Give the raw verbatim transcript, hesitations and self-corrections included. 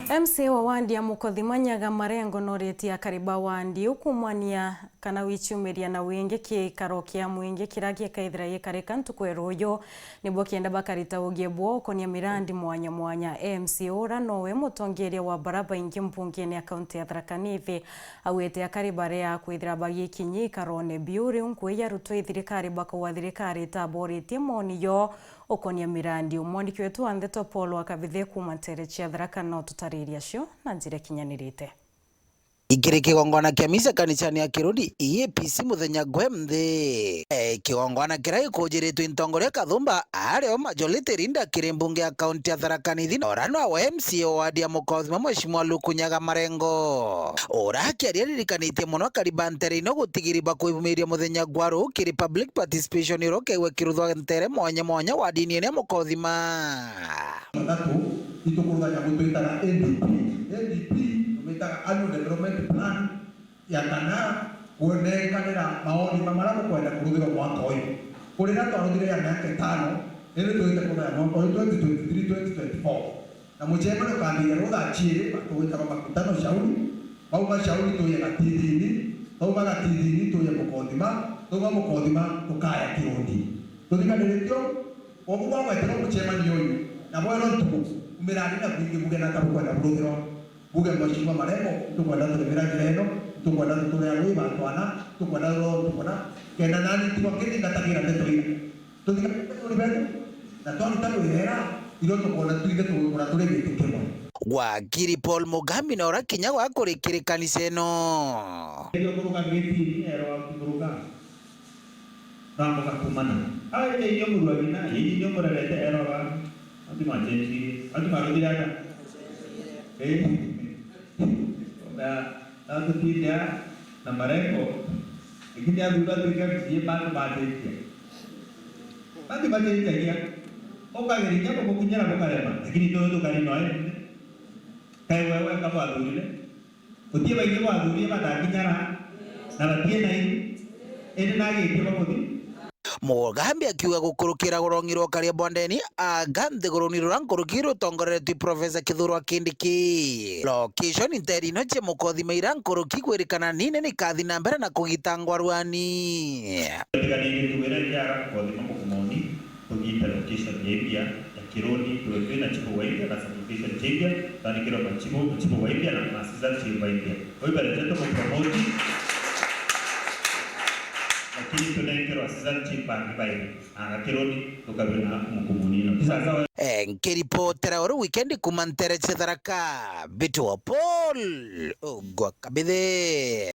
M C A wa wandi ya Mukothima Nyaga Marengo noretie akari ba wandi iu kuumania kana gwiciumiria na wingi kiikaro kia mwingi kiria gikaithira gikarika ntuku ya ruuju, nibo kenda bakarita ugie bwao ukonia mirandi mwanya mwanya. M C A uria nowe mutongeria wa bara baingi mbungene ya kaunti ya Tharaka Nithi, augite akari baria kwithira bagikinyia ikarone biu riu nkui ya Ruto i thirikari bakauga thirikari itaboritie moni yo ukonia mirandi. Umwandiki wetu wa ndeto Paul wa Kabithe kuuma nteere cia Tharaka no tutaririe acio na njira ikinyanirite. Ikiri kigongwana kia misa kanisani ya Kirundi E A P C muthenya gwe nthi. E, kigongwana kiria gikujiritwe ntongoria Kathumba, ario majority leader kiri mbunge ya kaunti ya Tharaka Nithi, na uria nwa M C A wa wadi ya Mukothima, Mheshimiwa Lukunyaga Marengo. Uria akiaria aririkanitie mono akari ba nteere ino gutigiri ba kwibumiria muthenya gwa ruu kiri public participation iria ukeigua ikiruthwa nteere mwanya mwanya wadini ino ya Mukothima. Mathatu, itukuruthania gutwitaga A D P. A D P tumitaga Annual Development Plan ya kana kunenkanira maoni ma maria mukwenda kuruthirwa mwaka uyu. Kuri na twaruthire ya miaka itano, indi twite kuruthira mwaka uyu twenty twenty-three, twenty twenty-four. Na mucemanio ukambiria ruu thaa ciiri, tugwitagwa makutano Shauri. Bauma Shauri tuye Gatithini, bauma Gatithini tuye Mukothima, bauma Mukothima tukaya Kirundi. Tuthikaniritie uu, ubu bwagweterwa mucemanio uyu, na bwerwa ntuku, umirani na bwingi buge na ta bukwenda buruthirwa. Buge, Mheshimiwa Marengo, nitukwenda turemera njira ino, nitukwenda tuture agui ba twana, nitukwenda turontu kuna, kenda nani ntigwa ngithingatagira ndeto ira. Tuthikaniritie uri betu, na twaruta wira era, irio tukwona twithe tugikura turi giti kimwe. Wakiri Paul Mugambi na uria kinya gwa kurikiri kanisa ino. Irio kuruka gitini, erwa kuruka. Ramboka kumana. Aje inyo murwagina, inyo murerete erora. Ati machenjire. Ati maruthire ata? Eh. Na, na tutinda na Marengo. Lakini athura tuika mjie bantu machenjia. Bantu machenjagia. Ukagerinya kumukinyira mukarema. Lakini tuyo tukari noe. Kai wewe kama athurire. Guti baingi bwathurie batakinyara, na batie na iru, indi nagitie bakuthi. Mugambi akiuga gukurukira rurongi rwa ukaria bwa ndeni, anga nthiguruni ruria nkuruki rutongoreretue Professor Kithure Kindiki. Location nteere ino cia Mukothima iria nkuruki kwirikana nini nikathi na mbere na kugitangwa rwani. Katika nini tuwira ikiara Mukothima Mukumoni. Tugite location ya India ya Kironi, tuwe twina chifu wa India na sublocation cha India, twanikirwe machifu, machifu wa India na, na assistant chief wa India. Kwa hivyo, ndio tuko promote, lakini tunengerwa assistant chief bangi bairi. Na Kironi, tukabwe na Mukumuni ino. Sasa, eh, nkiripotera uru weekend kuma nteere cia Tharaka, Bitu wa Paul, Ugwa Kabithe.